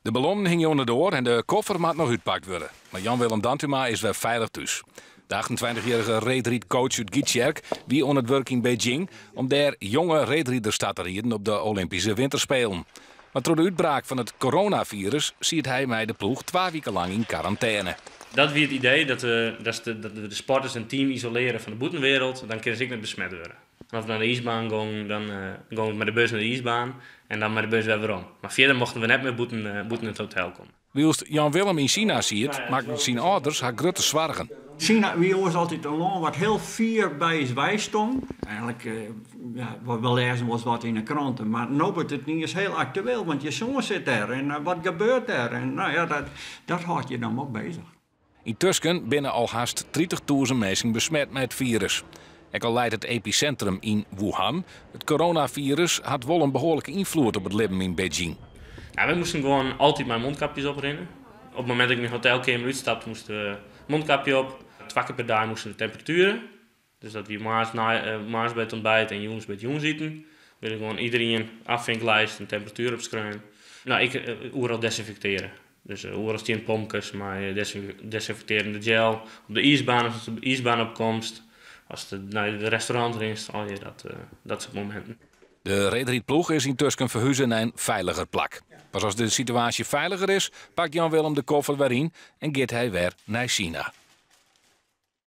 De ballonnen hingje oan de doar en de koffer moat noch útpakt wurde. Mar Jan Willem Dantuma is wer feilich thús. De 28-jierrige reedrydcoach út Gytsjerk wie oan it wurk yn Beijing om dêr jonge reedriders ta te rieden op de Olympyske Winterspelen. Mar troch de útbraak fan it coronafirus siet hy mei de ploech twa wiken lang yn karantêne. Dat wie it idee, dat we, dat de, dat we de sporters en team isoleren fan de bûtenwereld, dan kinne se ek net besmet wurde. En as we nei de iisbaan gongen, dan gongen we mei de bus nei de iisbaan en dan mei de bus wer werom. Mar fierder mochten we net mear bûten it hotel komme. Wylst Jan Willem yn Sina siet, makken syn âlders har grutte soargen. Sina wie oars altyd in lân wat hiel fier by ús wei stong. Eigenlik, ja, we lêzen wolris wat yn 'e kranten, mar no wurdt it iens hiel aktueel, want je soan sit dêr en wat gebeurt dêr? En no ja, dat, dat hâldt je dan wol bezich. Yntusken binne al hast 30.000 minsken besmet mei it firus. Ek al leit it episintrum yn Wuhan, it coronafirus hat wol in behoarlike ynfloed op it libben yn Beijing. Ja, we moasten gewoan altyd mei mondkapjes oprinnen. Op it momint dat ik myn hotelkeamer útstapte, moast ik mondkapje op. Twa kear per dei moasten we temperatuere. Dus dat wie moarns by it ontbijt en jûns by it jûnsiten. Wie gewoan iderien afvinklijst en temperatuer opskreaun. No, ik oeral desynfektearje. Dus oeral stean pompkes mei desynfektearjende gel. Op de iisbaan, as de iisbaan opkomst, as de nei it restaurant rinst, al dat soart mominten. De reedrydploech is yntusken ferhuze nei in feiliger plak. Pas as de situaasje feiliger is, pakt Jan Willem de koffer wer yn en giet hy wer nei Sina.